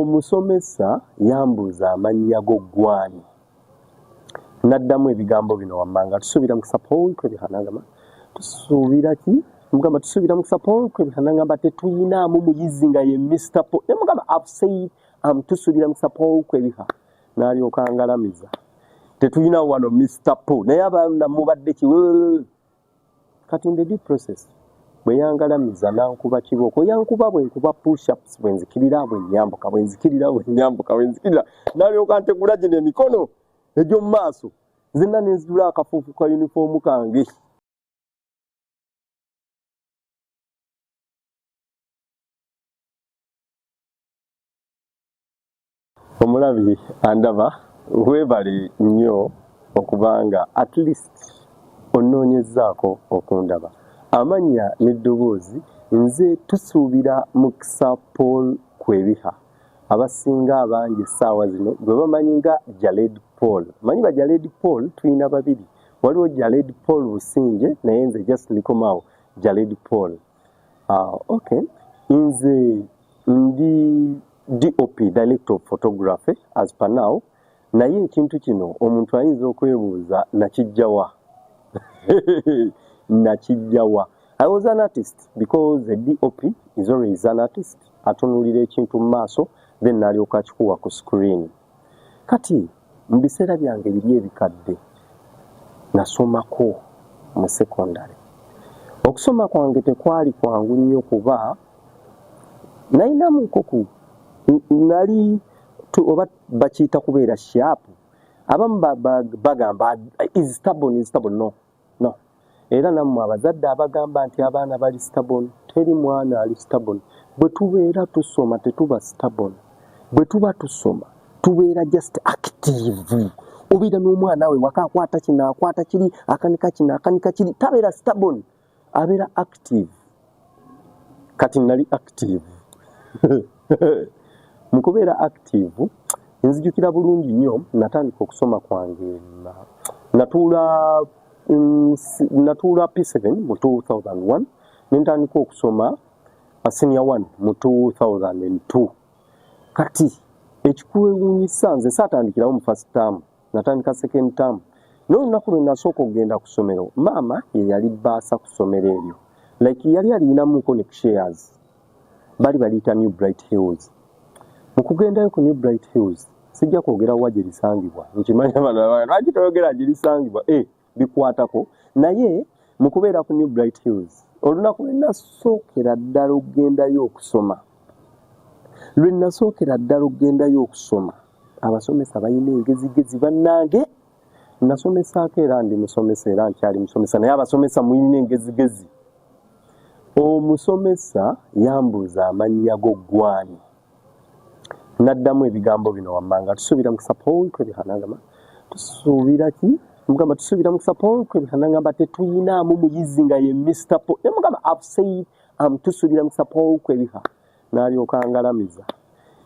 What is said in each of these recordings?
Omusomesa yambuuza amannya go ggwani? N'addamu ebigambo bino wammanga, Tusuubira Mukisa Paul Kwebiha. N'agamba, Tusuubira ki? Mugamba, Tusuubira Mukisa Paul Kwebiha. N'agamba, Tetuyinaamu muyizi nga ye Mr. Paul. Ne mugamba, I've said I'm Tusuubira Mukisa Paul Kwebiha. N'alyoka angalamiza. Tetulina wano Mr. Paul. Naye abaana mubadde ki? Kati in the due process bwe yangalamiza n'ankuba kibooko, yankuba bwe nkuba push-ups, bwe nzikirira bwe nnyambuka, bwe nzikirira bwe nnyambuka, bwe nzikirira, n'alyoka ntegula gino emikono egy'omu maaso nzenna ne nzijula akafuufu ka yunifoomu kange. Omulabi andaba, weebale nnyo okubanga at least onnoonyezzaako okundaba. Amannya n'eddoboozi nze Tusuubira Mukisa Paul Kwebiha. Abasinga abangi essaawa zino gwe bamanyi nga Jaled Paul. Manyi ba Jaled Paul tulina babiri. Waliwo Jaled Paul Busingye naye nze just likomaawo Jaled Paul. Okay. Nze ndi DOP, Director of Photography, as per now. Naye ekintu kino omuntu ayinza okwebuuza nakijjawa. Nakijjawa. I was an artist because a DOP is always an artist. Atunuulira ekintu mu maaso then n'alyoka akikuwa ku screen. Kati mu biseera byange biri ebikadde nasomako mu secondary. Okusoma kwange tekwali kwangu nnyo kuba nalinamuko ku nali oba bakiyita kubeera sharp. Abamu bagamba is stubborn, is stubborn. No, no. Era nammwe abazadde abagamba nti abaana bali stubborn, teri mwana ali stubborn. Bwe tubeera tusoma tetuba stubborn. Bwe tuba tusoma tubeera just active. Obeera n'omwana we waka akwata kino akwata kiri, akanika kino akanika kiri, tabeera stubborn, abeera active. Kati nali active. Mu kubeera active nzijukira bulungi nnyo natandika okusoma kwange natuula P7 mu 2001 ne ntandika okusoma senior 1 mu 2002. Kati ekikwewuunyisa nze saatandikirawo mu first term, natandika second term. N'olunaku lwe nasooka okugenda ku ssomero, maama ye yali bbaasa ku ssomero eryo. Like yali alinamuko ne shares. Bali baliyita New Bright Hills. Mu kugendayo ku New Bright Hills, sijja kwogera wa gye lisangibwa. Nkimanyi abantu lwaki toyogera gye lisangibwa? Bikwatako. Naye mu kubeera ku New Bright Hills, olunaku lwe nasookera ddala okugendayo okusoma, lwe nasookera ddala okugendayo okusoma, abasomesa balina engezigezi bannange. Nasomesaako era ndi musomesa era nkyali musomesa, naye abasomesa mulina engezigezi. Omusomesa yambuuza amannya go ggwani? N'addamu ebigambo bino wammanga, Tusuubira Mukisa Paul Kwebiha. N'agamba, Tusuubira ki? Mugamba, Tusuubira Mukisa Paul Kwebiha. N'agamba, Tetuyinaamu muyizi nga ye Mr. Paul. Ne mugamba, I've said I'm Tusuubira Mukisa Paul Kwebiha. N'alyoka angalamiza.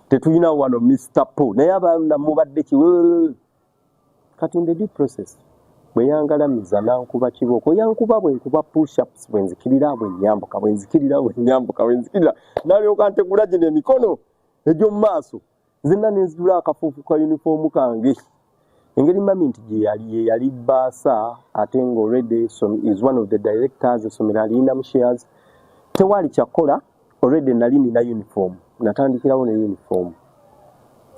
Tetulina wano Mr. Paul. Naye abaana mubadde ki? Kati in the due process bwe yangalamiza n'ankuba kibooko, yankuba bwe nkuba push-ups, bwe nzikirira bwe nnyambuka, bwe nzikirira bwe nnyambuka, bwe nzikirira, n'alyoka ntegula gino emikono egy'omu maaso nzenna ne nzijula akafuufu ka yunifoomu kange. Engeri mami nti gye yali ye yali bbaasa ate nga already is one of the directors, essomero alinamu shares, tewaali kyakukola. Already nali nina uniform, natandikirawo ne uniform.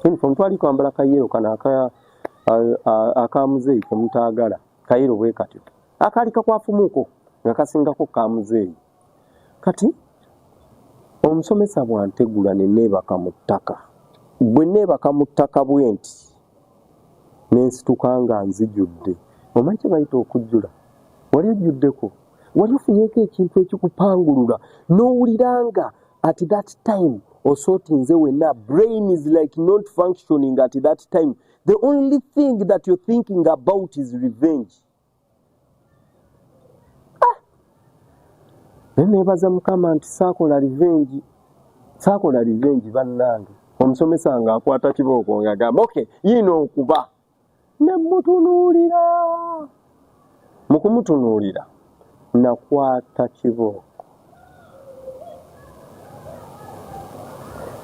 Uniform twali twambala kayero kano aka muzeeyi kemutaagala, kayero bwe katyo akaali kakwafumuuko nga kasingako ka muzeeyi. Kati omusomesa bw'antegula ne neebaka mu ttaka, bwe neebaka mu ttaka bwe nti ne nsituka nga nzijudde. Omanyi kye bayita okujjula? Wali ojjuddeko? Wali ofunyeeko ekintu ekikupangulula n'owulira nga at that time osootinze wenna, brain is like not functioning at that time. The only thing that you're thinking about is revenge. Ah! Naye neebaza Mukama nti saakola revenge, saakola revenge bannange. Omusomesa ng'akwata kibooko ng'agamba, okay, yiino nkuba. Ne mmutunuulira. Mu kumutunuulira nakwata kibooko.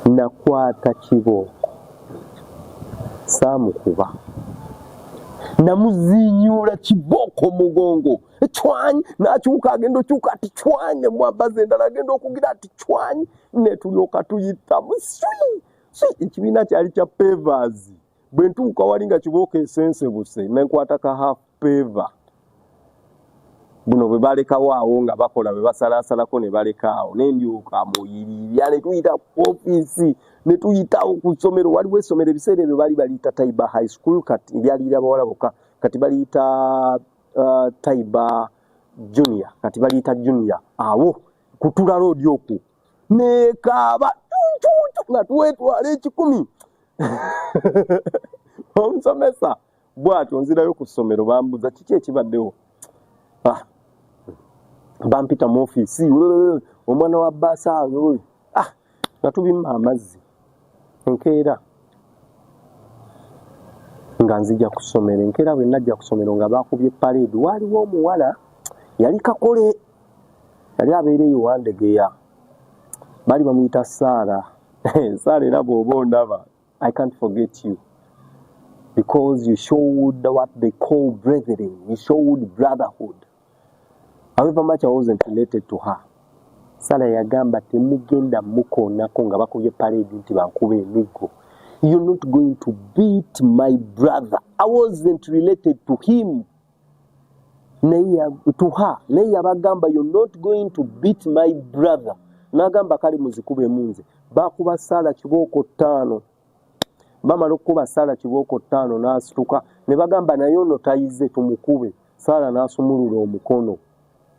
Nakwata kibooko, saamukuba, namuzinyuula kibooko mugongo cwanyi, n'akyuka agenda okyuka ati cwanyi, nemwambaza endala agenda okugira ati cwanyi, netulyoka tuyitamu swi swi. Ekibiina kyali kya pavers. Bwe ntuuka wali nga kibooko esensebuse, nenkwata ka half paver buno bwe balekawo awo nga bakola bwe basalaasalako ne baleka awo, nendyoka muyirirya ne tuyita ku ofiisi ne tuyitawo ku ssomero. Waliwo essomero ebiseera ebyo baali baliyita Taiba High School, kati lyaliyira bawala bokka, kati baliyita Taiba Junior, kati baliyita Junior. Awo kutula road okwo nekaaba cucucu nga twetwala 100. Omusomesa bw'atyo nzirayo ku ssomero, bambuuza kiki ekibaddewo. Ah, bampita mu ofiisi, omwana wa baasa, ah, nga tubimma amazzi. Enkeera nga nzija ku ssomero, enkeera bwe najja ku ssomero nga bakubye parade. Waaliwo omuwala yali kakole, yali abeera eyo Wandegeya, baali bamuyita Saara. Saara, era bw'oba ondaba, I can't forget you because you showed what they call brethren, you showed brotherhood, however much I wasn't related to her. Sara yagamba, "Temugenda mukoonako," nga bakubye parade nti bankuba emiggo. "You're not going to beat my brother." I wasn't related to him, naye to her, naye yabagamba, "You're not going to beat my brother." N'agamba, "Kale muzikubemu nze." Bakuba Saala kibooko 5. Bamala okukuba Saala kibooko 5, n'asituka ne bagamba, "Naye ono tayize, tumukube." Saala n'asumulula omukono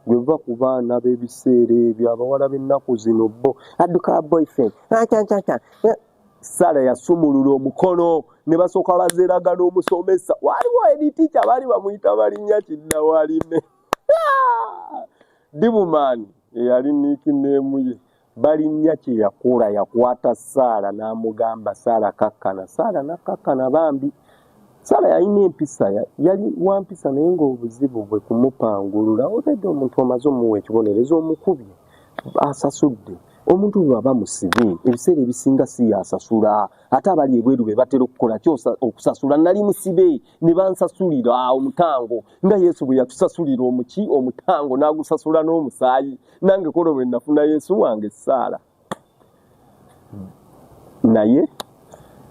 gwe buva ku baana b'ebiseera ebyo. Abawala b'ennaku zino bo adduka boyfriend. Saala yasumulula omukono ne basooka bazeeraga n'omusomesa. Waliwo editiica baali bamuyita balinnya Kinnawalime Dibumaani, eyali nickname ye. Balinnya kye yakola, yakwata Saala n'amugamba, "Saala, kakkana." Saala nakkakkana. Bambi Saala yalina empisa, yali wampisa, naye ng'obuzibu bwe kumupangulula. Olwedde omuntu omaze omuwa ekibonerezo, omukubye, asasudde. Omuntu bwe baba musibe, ebiseera ebisinga si yasasula, ate abali ebweru be batera okukola ki okusasula. Nali musibe ne bansasulira omutango, nga Yesu bwe yatusasulira omuki omutango n'agusasula n'omusaayi. Nange kolo bwe nafuna Yesu wange essaala, naye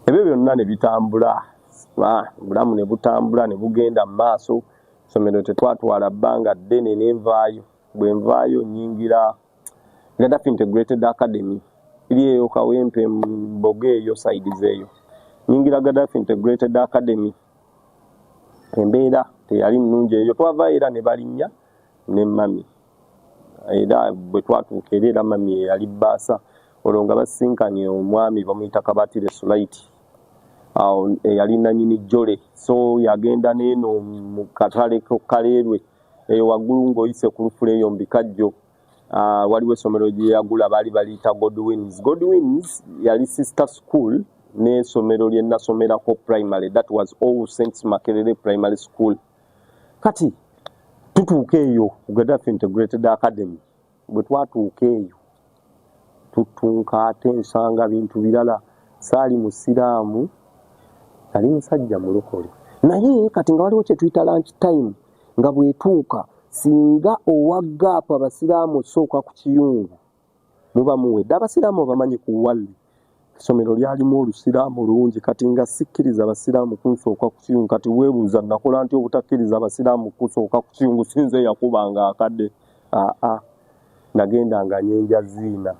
ebyo byonna ne bitambula. Obulamu ne butambula ne bugenda mu maaso. Essomero tetwatwala bbanga ddene nenvaayo. Bwe nvaayo nyingira Gaddafi Integrated Academy, eri eyo Kawempe Mbogo eyo sides eyo. Nyingira Gaddafi Integrated Academy, embeera teyali nnungi eyo. Twavaayo era ne balinnya ne mami, era bwe twatuuka era mami eyali bbaasa olwo nga basinkanye omwami bamuyita Kabatire Sulaiti, awo eyali nanyini jole. So yagenda neeno mu katale Kaleerwe eyo waggulu ng'oyise ku lufula eyo mu bikajjo. Waliwo essomero gye yagula, baali baliyita Godwins. Godwins yali sister school n'essomero lye nasomerako primary, that was All Saints Makerere Primary School. Kati tutuuka eyo ku Gaddafi Integrated Academy. Bwe twatuuka eyo tutunka, ate nsanga bintu birala. Saali musiraamu, nali musajja mulokole, naye kati nga waliwo kye tuyita lunch time, nga bw'etuuka singa owa gaapu abasiraamu osooka ku kiyungu muba muwedde. Abasiraamu bamanyi ku walli, essomero lyalimu olusiraamu lungi. Kati nga sikkiriza abasiraamu kunsooka ku kiyungu. Kati weebuuza nakola nti obutakkiriza abasiraamu kusooka ku kiyungu, sinze yakubanga akadde. Aa, nagenda nga nyenja ziina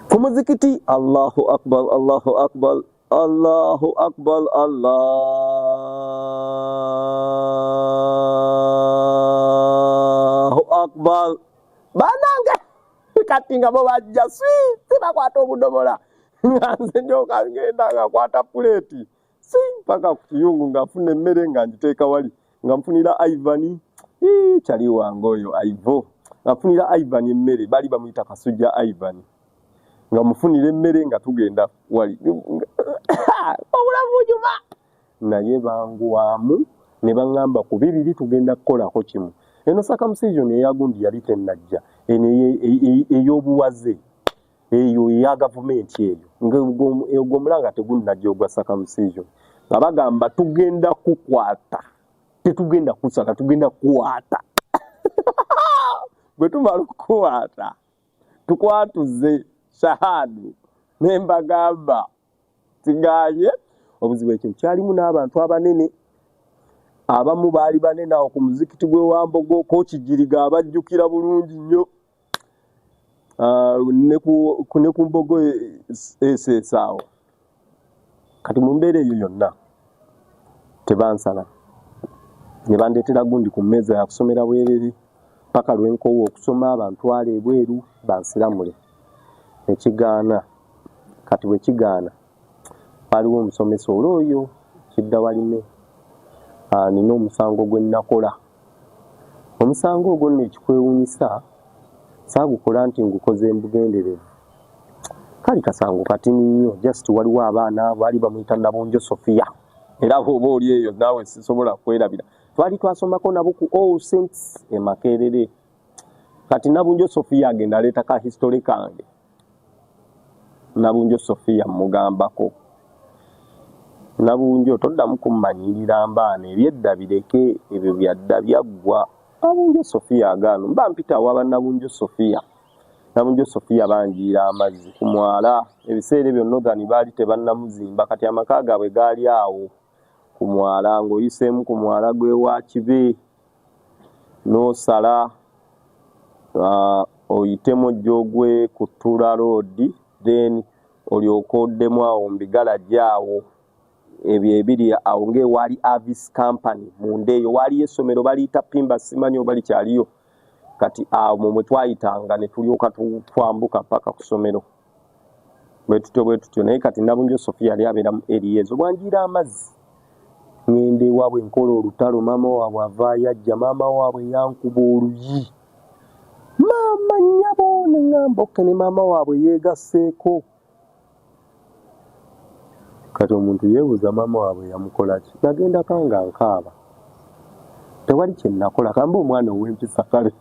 ku muzikiti, Allahu akbar, Allahu akbar, Allahu akbar, Allahu akbar. Banange, kati nga bo bajja swi si bakwata obudomola, nga nze ndyoka ngenda nga kwata puleeti si paka ku kiyungu, nga nfuna emmere nga ngiteeka wali, nga nfunira Ivan kyali wange oyo Ivo, nga nfunira Ivan emmere, baali bamuyita Kasujja Ivan, nga mufunira emmere nga tugenda wali. Obulamu bunyuma, naye bangwamu ne baŋŋamba ku bibiri tugenda kukolako kimu. Eno circumcision eyagundi yali tennajja, eno ey'obuwaze. Eyo eya gavumenti eyo, ogwo omulanga tegunnajja ogwa circumcision, nga bagamba tugenda kukwata, tetugenda kusala, tugenda kukwata. Bwe tumala okukwata tukwatuze shahadu. Ne mbagamba siganye. Obuzibu ekintu kyalimu n'abantu abanene, abamu baali banene awo ku muzikiti gw'ewambogo kokigiriga, abajjukira bulungi nnyo. Ah, ne ku mbogo eseesa awo. Kati mu mbeera eyo yonna tebansala, ne bandeetera gundi ku mmeeza yakusomera bwerere paka lwenkowa okusoma, bantwala ebweru bansiramule, nekigaana. Kati bwe kigaana, waliwo omusomesa olwo oyo kidda walime, ah, nina omusango gwe nnakola. Omusango ogwo nno, ekikwewunyisa, saagukola nti ngukoze mbugenderevu. Kali kasango katini nnyo. Just waliwo abaana baali bamuyita Nabunjo Sofia, era bw'oba oli eyo naawe sisobola kwerabira, twali twasomako nabo ku All Saints e Makerere. Kati Nabunjo Sofia agenda aleeta ka history kange. Nabunjo Sofia mugambako, "Nabunjo, toddamu kummanyirira mbaana, ebyedda bireke, ebyo byadda byaggwa." Nabunjo Sofia agaano mba mpita awaba Nabunjo Sofia. Nabunjo Sofia banjiira amazzi ku mwala. Ebiseera ebyo Northern baali tebannamuzimba. Kati amaka gaabwe gaali awo ku mwala, ng'oyiseemu ku mwala gw'ewa Kibe n'osala oyitemu ojja ogwe ku Ttula Road, then olyoke oddemu awo mu bigalagi awo ebyo ebiri awo ng'ewaali Avis Company. Munda eyo waaliyo essomero baliyita Pimba, simanyi oba likyaliyo. Kati awo mwe twayitanga ne tulyoka twambuka paka ku ssomero, bwe tutyo bwe tutyo. Naye kati Nabunjo Sofia yali abeera mu area ezo. Bwanjiira amazzi, ŋŋenda ewaabwe, nkola olutalo. Maama waabwe avaayo ajja, maama waabwe yankuba oluyi, "Maama, nnyabo." Ne ŋŋamba, "Okay." Ne maama waabwe yeegasseeko. Kati omuntu yeebuuza maama waabwe yamukola ki. Nagendako nga nkaaba, tewali kye nakola, kamba omwana ow'empisa. Kale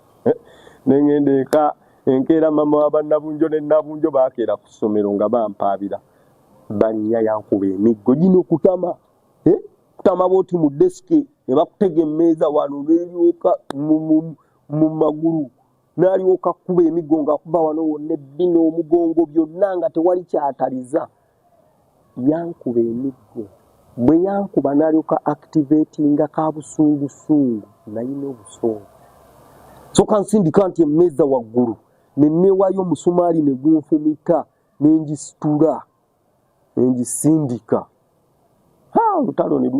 ne ŋŋenda eka. Enkeera maama wa bannabunjo ne Nabunjo baakeera ku ssomero nga bampaabira. Bannya yankuba emiggo gino kutama, eh? Kutama bwoti mu desiki ne bakutega emmeeza wano, neryoka mu magulu, n'alyoka kuba emiggo ng'akuba wano wonna, ebbina, omugongo, byonna nga tewali kyataliza. Yankuba emiggo. Bwe yankuba n'alyoka activatinga ka busungusungu. Nayina obusungu, soka nsindika nti emmeeza waggulu, ne neewaayo omusumaali ne gunfumita, ne ngisitula ne ngisindika. Olutalo ne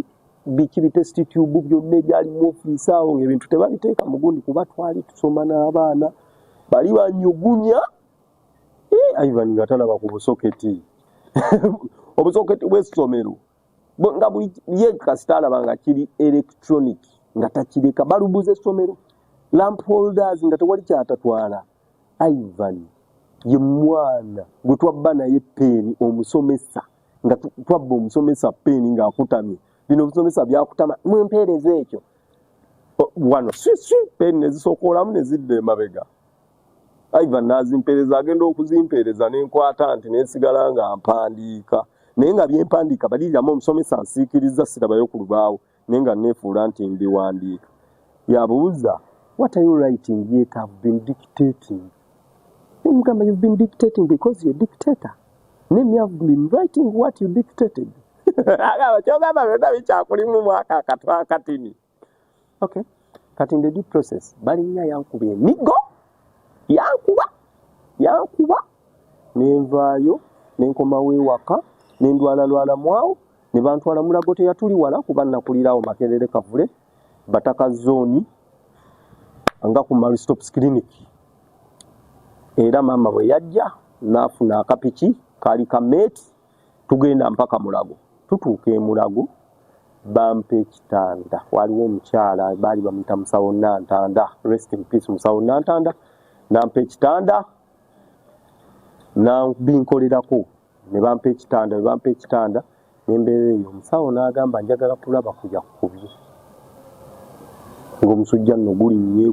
biki, bi test tube byonna ebyali mu ofiisi awo, ng'ebintu tebabiteeka mu gundi kuba twali tusoma n'abaana bali banyugunya. Ivan nga talaba ku busoketi, obusoketi bw'essomero nga buli ye kasita alaba nga kiri electronic nga takireka. Balubuza essomero, lamp holders, nga tewali kyatatwala. Ivan ye mwana gwe twabba naye peeni omusomesa, nga twabba omusomesa peeni ng'akutamye. Bino omusomesa byakutama, mwempeereza ekyo wano swi peeni nezisokoolamu ne zidda emabega. Ivan n'azimpeereza, agenda okuzimpeereza nenkwata nti nensigala nga mpandiika, naye nga byempandiika baliriramu omusomesa nsiikiriza, sirabayo ku lubaawo, naye nga neefuula nti mbiwandiika. Yabuuza, "What are you writing?" "Yet I've been dictating." Mugamba, "You've been dictating because you're a dictator. Name, you have been writing what you dictated." Agamba, "Kyogamba byonna bikyakulimu mwaka akatwa akatini." Okay, kati in the due process balinnya yankuba emiggo, yankuba, yankuba, nenvaayo nenkomawo ewaka, nendwalalwalamu awo, ne bantwala Mulago. Teyatuli wala kuba nakulirawo Makerere Kavule, Bataka Zone, nga ku Maristops Clinic. Era maama bwe yajja n'afuna akapiki kaali ka meeti, tugenda mpaka Mulago. Tutuuka e Mulago, bampa ekitanda. Waliwo omukyala baali bamuyita Musawo Nantanda, rest in peace Musawo Nantanda. Nampa ekitanda, nabinkolerako, ne bampa ekitanda. Ne bampa ekitanda nembeera eyo. Omusawo n'agamba, "Njagala kulaba ku yakkubye." Ng'omusujja nno gulinnye,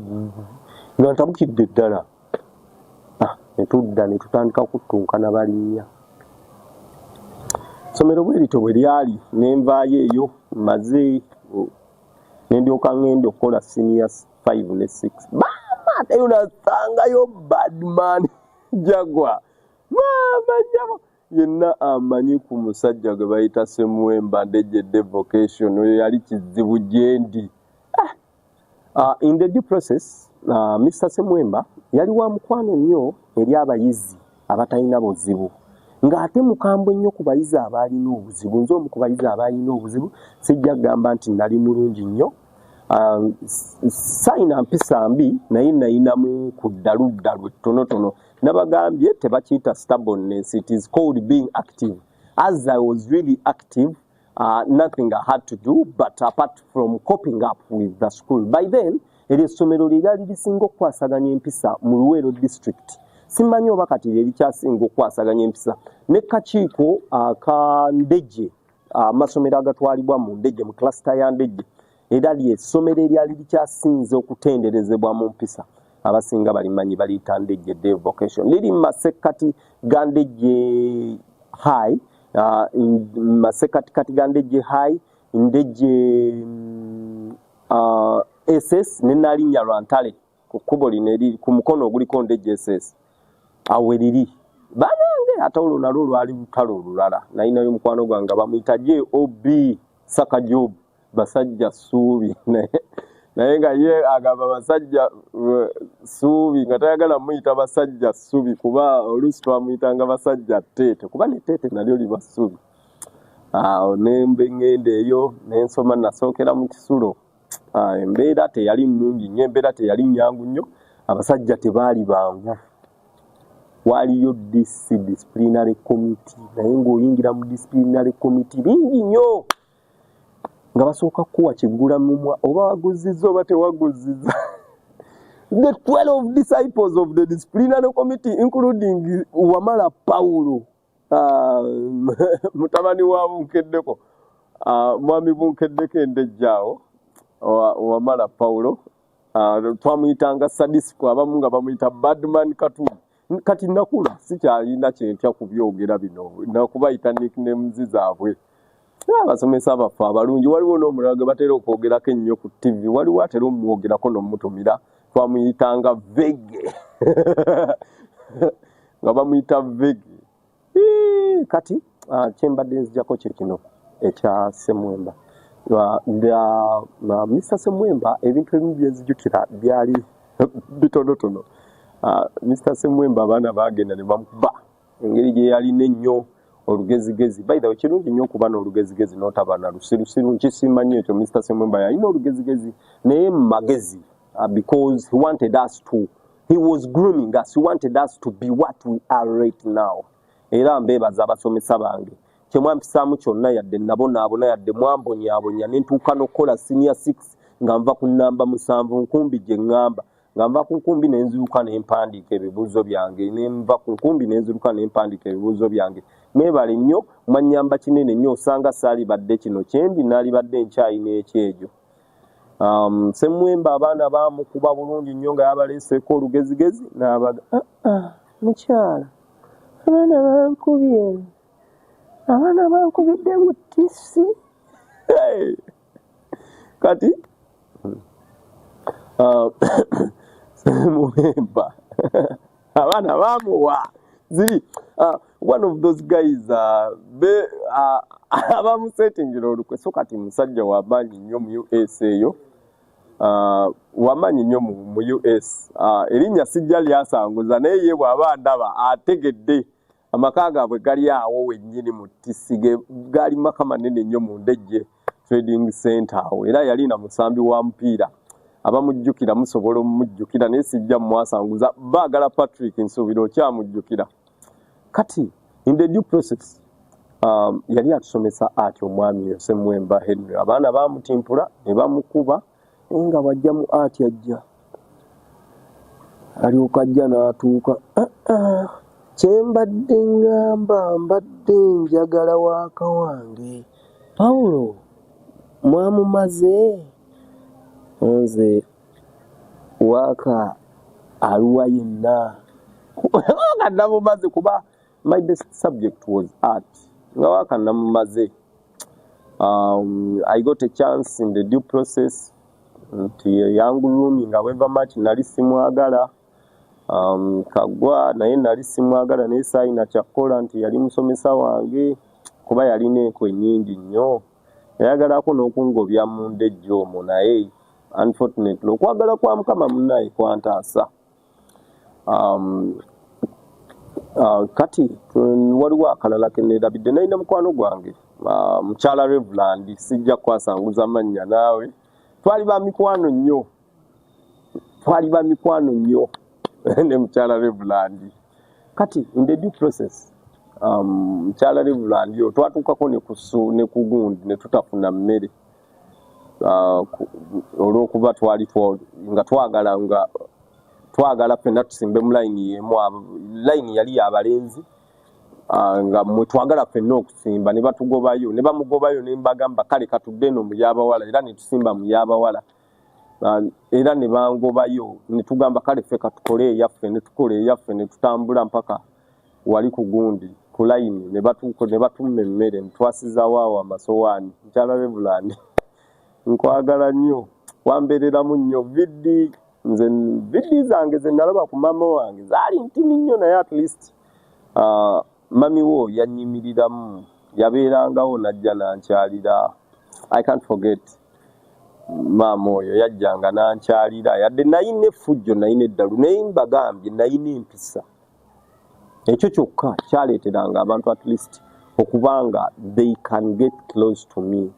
nga ntabukidde ddala. Ah, Ne tudda ne tutandika kuttunkana balinnya. Ssomero bwe lityo bwe lyali, ne nvaayo eyo mmaze ne ndyoka ŋŋenda okukola senior 5 ne 6. Maama ate nasangayo badman Jagwa. Maama nnyabo yenna amanyi ku musajja gwe bayita Ssemwemba Ndejje Vocation, oyo yali kizibu gye ndi. In the due process, Mr. Semwemba yali wa mukwano nnyo eri abayizi abatalina buzibu, ng'ate mukambwe nnyo ku bayizi abaalina obuzibu. Nze omu ku bayizi abaalina obuzibu, sijja kugamba nti nali mulungi nnyo. Sayina mpisa mbi, naye nayinamu ku ddaluddalu ettonotono. Nabagambye tebakiyita stubbornness, it is called being active. As I was really active, nothing I had to do but apart from coping up with the school. By then eryo essomero lye lyali lisinga okukwasaganya empisa mu Luweero District. Simanyi oba kati lye likyasinga okukwasaganya empisa. Ne kakiiko aka Ndejje, amasomero agatwalibwa mu Ndejje, mu cluster ya Ndejje, era lyessomero eryali likyasinze okutenderezebwa mu mpisa. Abasinga balimanyi, baliyita Ndejje Day Vocation. Liri mu masekkati ga Ndejje High, masekkatikati ga Ndejje High, Ndejje SS ne Nalinnya Lwantale, ku kkubo lino eriri ku mukono oguliko Ndejje SS, awo weriri. Banange, ate olwo nalwo lwali lutalo olulala. Nalinayo mukwano gwange bamuyita Job Saka Job, basajja ssuubi, naye nga ye agamba basajja ssuubi, nga tayagala muyita basajja ssubi, kuba oluusi twamuyitanga basajja tteete, kuba ne tteete nalyo liba ssubi. Awo nembe ŋŋenda eyo nensoma. Nasookera mu kisulo. Embeera teyali nnungi nnyo, embeera teyali nnyangu nnyo, abasajja tebaali bangu. Waliyo DC, disciplinary committee, naye ng'oyingira mu disciplinary committee bingi nnyo, nga basooka kukuwa kiggula mumwa, oba waguzizza oba tewaguzizza. The 12 disciples of the disciplinary committee, including Wamala Paulo, mutabani wa Bunkeddeko, mwami Bunkeddeko Endejjaawo, Wamala Paulo, twamuyitanga Sadisco, abamu nga bamuyita Badman Katuli. Kati nakula sikyalina kyentya kubyogera bino nakubayita nicknames zaabwe. Abasomesa baffe abalungi, waliwo n'omulala gwe batera okwogerako ennyo ku TV, waliwo atera omumwogerako n'omutumira, twamuyitanga Vege, nga bamuyita Vege. Kati kyembadde nzijako kye kino ekya Semwemba. Mr Semwemba, ebintu ebimu byenzijukira byali bitonotono. Mr Semwemba, abaana bagenda ne bamukuba engeri gye yalina ennyo olugezigezi. By the way, kirungi nnyo okuba n'olugezigezi n'otaba na lusirusiru, nkisiima nnyo ekyo. Mr Semwemba yalina olugezigezi naye mu magezi, because he wanted us to he was grooming us, he wanted us to be what we are right now. Era mbeebaza abasomesa bange, kyemwampisaamu kyonna, yadde nabonaabona, yadde mwambonyaabonya ne ntuuka n'okukola senior 6 nga nva ku namba 7, nkumbi gye ŋŋamba, nga nva ku nkumbi ne nziruka ne mpandiika ebibuuzo byange, ne nva ku nkumbi ne nziruka ne mpandiika ebibuuzo byange. Mwebale nnyo, mwannyamba kinene nnyo. Osanga saalibadde kino kyendi, naalibadde nkyayina ekyejo. Semwemba abaana baamukuba bulungi nnyo nga yabaleeseeko olugezigezi n'abaga, ah, ah, mukyala, abaana bankubye, abaana bankubidde mu TC. Hey! Kati Semwemba abaana bamuwa ziri, one of those guys be abamusetingira olukwe. So kati musajja wamaanyi nnyo mu US eyo, wamaanyi nnyo mu US. Erinnya sijja lyasanguza, naye ye bw'aba ndaba ategedde. Amaka gaabwe gali awo wennyini mu TC, gaali maka manene nnyo mu Ndejje Trading Center awo. Era yalina musambi wa mupiira, abamujjukira musobola omumujjukira, naye sijja mumwasanguza. Baagala Patrick, nsuubira okyamujjukira. Kati in the due process, yali atusomesa ati omwami oyo Semwemba Henry, abaana bamutimpula ne bamukuba, naye nga bwajja mu ati ajja alyoka ajja n'atuuka, "Ah, ah, kyembadde ŋŋamba, mbadde njagala waaka wange Pawulo mwamumaze, nze waaka aluwa yenna." Nga namumaze, kuba my best subject was art, nga waaka namumaze. I got a chance in the due process nti yangrooming. However much nali simwagala Kagwa, naye nali simwagala, naye saayina kyakkola nti yali musomesa wange, kuba yalina enkwe nnyingi nnyo, yayagalako n'okungobya mu ndejjo omwo, naye unfortunately okwagala kwa Mukama munnaye kwantaasa. Kati waliwo akalala ke neerabidde. Nalina mukwano gwange, mukyala Reverand, sijja kukwasanguza mannya naawe. Twali ba mikwano nnyo, twali ba mikwano nnyo ne mukyala Reverand. Kati in the due process, mukyala Reverand oyo twatuukako ne kusu ne ku gundi ne tutafuna mmere, olw'okuba twali nga twagala, nga twagala ffenna tusimbe mu layini y'emu. Layini yali y'abalenzi, nga mwe twagala ffenna okusimba, ne batugobayo, ne bamugobayo, ne mbagamba, "Kale katudde eno mu y'abawala." Era ne tusimba mu y'abawala. Era ne bangobayo, ne tugamba, "Kale ffe katukole eyaffe." Ne tukola eyaffe, ne tutambula mpaka wali ku gundi, ku layini, ne batumma emmere, ne twasizaawo awo amasowaani. Mukyala Reverand, nkwagala nnyo, wambeereramu nnyo. Vidi nze, vidi zange ze nalaba ku maama wange zaali ntini nnyo, naye at least mami wo yannyimiriramu, yabeerangawo n'ajja n'ankyalira. I can't forget maama oyo, yajjanga n'ankyalira. Yadde nayina effujjo, nayina eddalu, naye mbagambye nayina empisa. Ekyo kyokka kyaleeteranga abantu at least okubanga they can get close to me.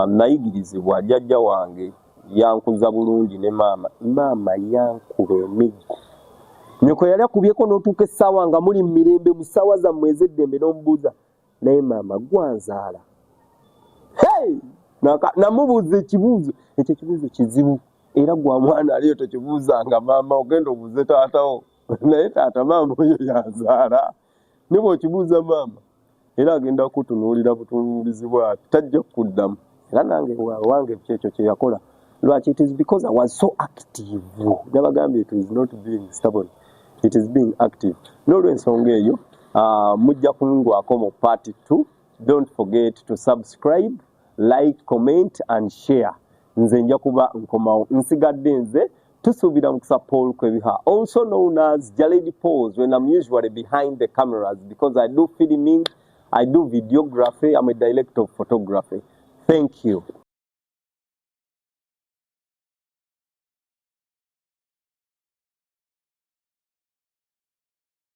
Nayigirizibwa jjajja wange, yankuza bulungi, ne maama. Maama yankuba emiggo. Nyoko yali akubyeko n'otuuka essaawa nga muli mu mirembe, mu ssaawa zammwe ez'eddembe, n'omubuuza, "Naye maama, gwanzaala?" Hey! Namubuuza ekibuuzo ekyo. Ekibuuzo kizibu, era gwa mwana aliyo tokibuuzanga maama, ogenda obuuze taatawo. Naye taata, maama oyo yanzaala? Ne bw'okibuuza maama, era agenda kutunuulira butunuulizi bwati, tajja kukuddamu. Era nange wange kyekyo kye yakola. Lwaki? It is because I was so active. Nabagambye, it is not being stubborn, it is being active. N'olwensonga eyo, mujja kungwako mu part 2. Don't forget to subscribe, like, comment and share. Nze nja kuba nkomawo. Nsigadde nze Tusuubira Mukisa Paul Kwebiha, also known as Jaledi Pauls when I'm usually behind the cameras, because I do filming, I do videography, I'm a director of photography. Thank you.